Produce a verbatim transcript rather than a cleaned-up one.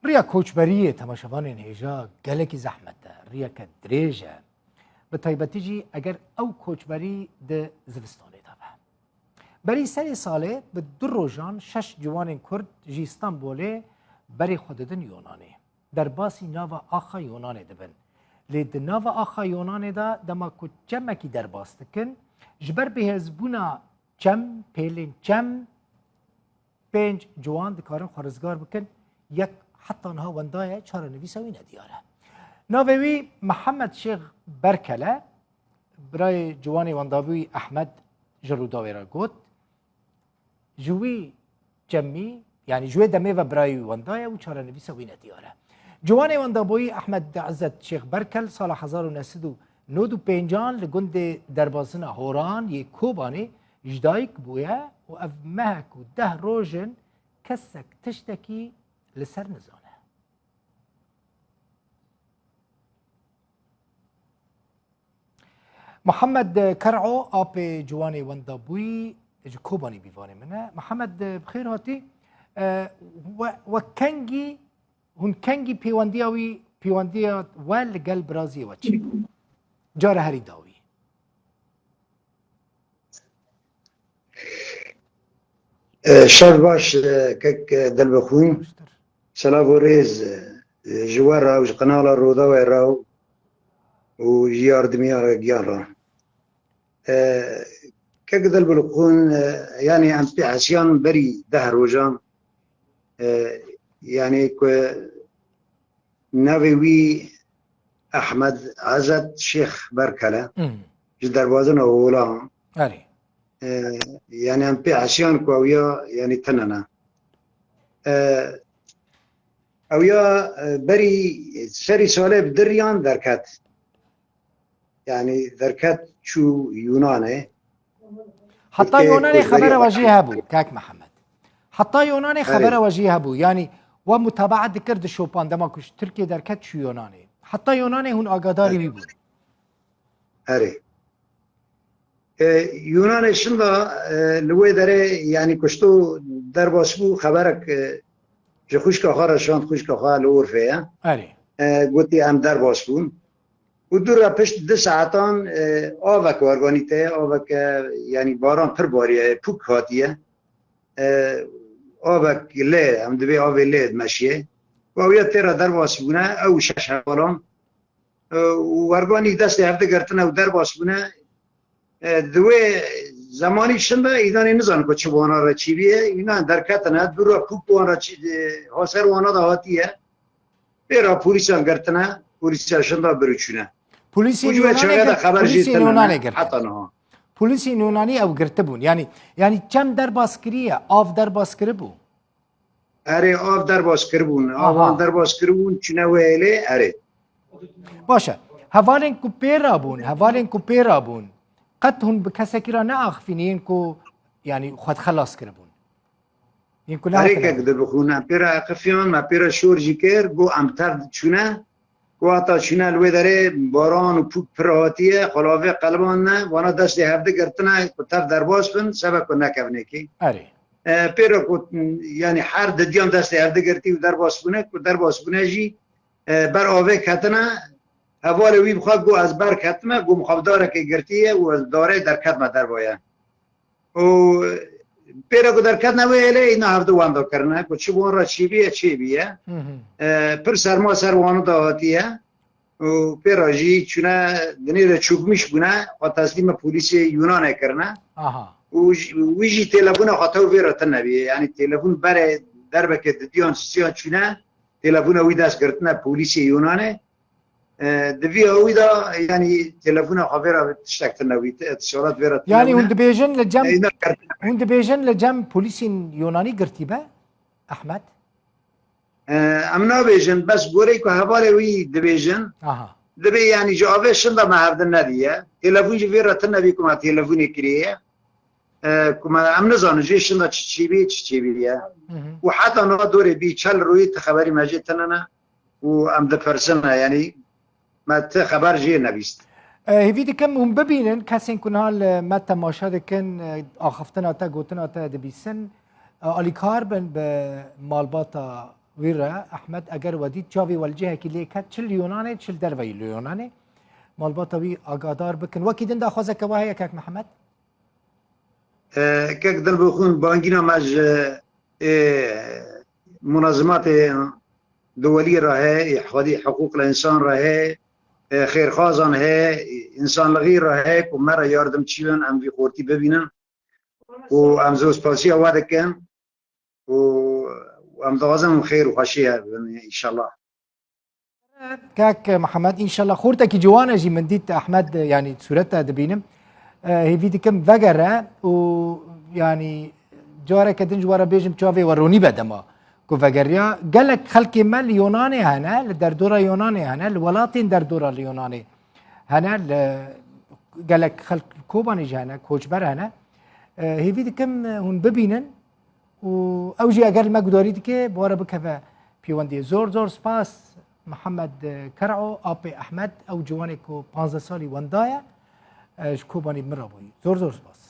Riya koçberiyê temaşevanên hêja gelekî zehmet e, riyeke dirêj e. Bi taybetî jî eger ew koçberî di zivistanê de be. Berî serê salê bi du rojan şeş ciwanên Kurd ji Îstanbulê berê xwe didin Yunanê. Derbasî nava axa Yunanê dibin. Lê di nava axa Yunanê de dema ku çemekî derbas dikin, ji ber bêhêzbûna çem, pêlên çem, pênc ciwan dikarin xwe rizgar bikin. Yek heta niha wenda ye, çarenivîsa wî nediyar e. Navê wî Mihemed Şêx Berkel e. Birayê ciwanê wendabûyî Ehmed ji Rûdawê re got, ji wî çemî, yanî ji wê demê ve birayê wî wenda ye û çarenivîsa wî nediyar e. Ciwanê wendabûyî Ehmed Ezzet Şêx Berkel sala hezar û neh sed û nod û pêncan li gundê derbazina Horan yê Kobanê ji dayik bûye û ev mehek û deh roj in kesek tiştekî li ser nizane. Mihemed Ker'o, apê ciwanê wendabûyî, ji Kobanê bîvanê min e. Mihemed, bi xêr hatî. E, we, we kengî, hûn kengî pêwendiya wî, pêwendiya we li gel biraziyê we çêbû? Cara herî dawî. E, şev baş, e, kek, e, Dilbixwîn. Baştir. Selav û rêz, e, ji we re û ji qenala Roda we re û ji yardimiya giyan re. E, kek Dilbixwîn, e, yanî em pê hesiyan berî deh rojan, e, yanî ku navê wî Ehmed Azad Şêx Berkel e. Hmm. Ji derbazina Holan. Erê. E, yanî em pê hesiyan ku ew ya, yanî tune ne. E, ew ya, e, berî serî salê bi diriyan derket. Yanî derket çû Yunanê. Heta Yunanê xebera we jî hebû, kak Mihemed. Heta Yunanê xebera we jî hebû. Yanî we mutabaet dikir di şopan dema ku ji Tirkiyê derket çû Yunanê. Heta Yunanê hûn agadarî wî bûn. Erê. E, Yunanê şinda, e, li wê derê, yanî kuşto derbas bû, xeberek, e, ji xwişka xwe re şand, xwişka xwe li Urfê ye. Erê. E, gotî em derbas bûn. Û dû re pişt du saetan, e, avek werganî te, avek, e, yanî baran pir bariye, pûk hatiye. E, avek lê, em dibê avê lê dimeşiye. Û ew ya tê re derbas bûne, ew şeş hevalan. E, û werganî destê hev digirtine û derbas bûne. E, di wê zemanî şinda îdanê nizanin ku çi wana re çêbiye. Înan derketine, dû re pûk wan re çi, e, haser wana de hatiye. Pê re polîsan girtine, polîsa şinda bir û çûne. Polîsên Û ji wê Yunanê çaye de gir-, xeber jî polîsên tine Yunanê ne, girtin. Heta niha. Polîsên Yunanî ew girtibûn. Yanî, yanî çem derbas kiriye, av derbas kiribû? Erê, av derbas kiribûn. Aha. Avan derbas kiribûn, çûne wê êlê, erê. Baş e. Hevalên ku pê re bûn, hevalên ku pê re bûn, qet hûn bi kesekî re neaxifîne yên ku, yanî, xwe xelas kiribûn? Yên ku nehatine. Herêkek dibixwîne. Pê re axifiyan, me pê re şor jî kir, got em tev çûne. Ku heta çûne li wê derê baran û pûk pir hatiye, xwe li avê qelibandine, wana destê hev digirtine ku tev derbas bin, sebe ku nekevin êkê. Erê. E, pê re ku, yanî her didiyan destê hev digirtî û derbas bûne, ku derbas bûne jî, e, ber avê ketine, hevalê wî bi xwe got ez ber ketime, got mixabdarekê girtiye û ez darê derketime derva ye. Û pê re ku derketine wê êlê, îna hevdu wenda kirine, ku çi bi wan re çêbiye, çêbiye. Hı hı. E, pir serma ser wana de hatiye. Û pê re jî çûne dinê de çûkmîş bûne, xwe teslîmê polîsê Yunanê kirine. Aha. Û ji-, wî jî telefona xwe tew vê re tune bîye. Yanî telefon berê derbeke didiyan sisiyan çûne, telefona wî dest girtine polîsê Yunanê. E, di vî awî de, yanî telefona xwe vê re tiştek tune wî, te-, tişaret vê re tune Yanî bûne. Hûn dibêjin li cem, E, îna girtine. Hûn dibêjin li cem polîsên Yunanî girtî be, Ehmed? E, em nabêjin, bes goreyê ku hevalê wî dibêjin, Aha. dibê, yanî ji avê şinda me hevdin nediye. Telefon jî vê re tune bî ku me telefonê kiriye. E, ku me, em nizanin jê şinda çi çêbî, çi çêbî ye. Hı hı. Û heta niha dorê bî çel rûyî ti xeberî me jê tune ne. Û em dipirsine, yanî me ti xeber jê nebîst. E, hêvî dikim hûn bibînin, kesên ku niha li me temaşe dikin, e, axiftina te, gotina te dibîsin, e, alîkar bin bi malbata Wî re Ehmed eger we dît çavê we li cihekî lê ket, çi li Yunanê, çi li derveyî li Yunanê. Malbata wî agadar bikin. Wekî din daxwazeke we heye kek Mihemed? E, kek Dilbixwîn, bangîna me ji, e, munazimatê duwelî re heye, ê xwedî hiqûq li însan re heye, e, xêrxwazan heye, însanlixî re heye ku me re yardimçî bin, em vî xortî bibînin û em zor spasiya we dikin û em dixwazin hûn xêr û xweşiyê hebin înşallah. Kak Mihemed, înşallah xortekî ciwan e jî min dît Ehmed, yanî sûrete dibînim. E, hêvî dikim vegere û yanî careke din ji we re bêjim çavê we ronî be dema ku vegeriya. Gelek xelkê me li Yunanê hene, li derdora Yunanê hene, li welatên derdora li Yunanê hene, li gelek xelk Kobanê jî hene, koçber hene. E, hêvî dikim hûn bibînin û ew jî eger li me gudarî dike, bi we re bikeve pêwendiyê. Zor zor spas Mihemed Ker'o, apê Ehmed, ew ciwanê ku panzdeh salî wenda ye, e, ji Kobanî bi min re bûyî. Zor zor spas.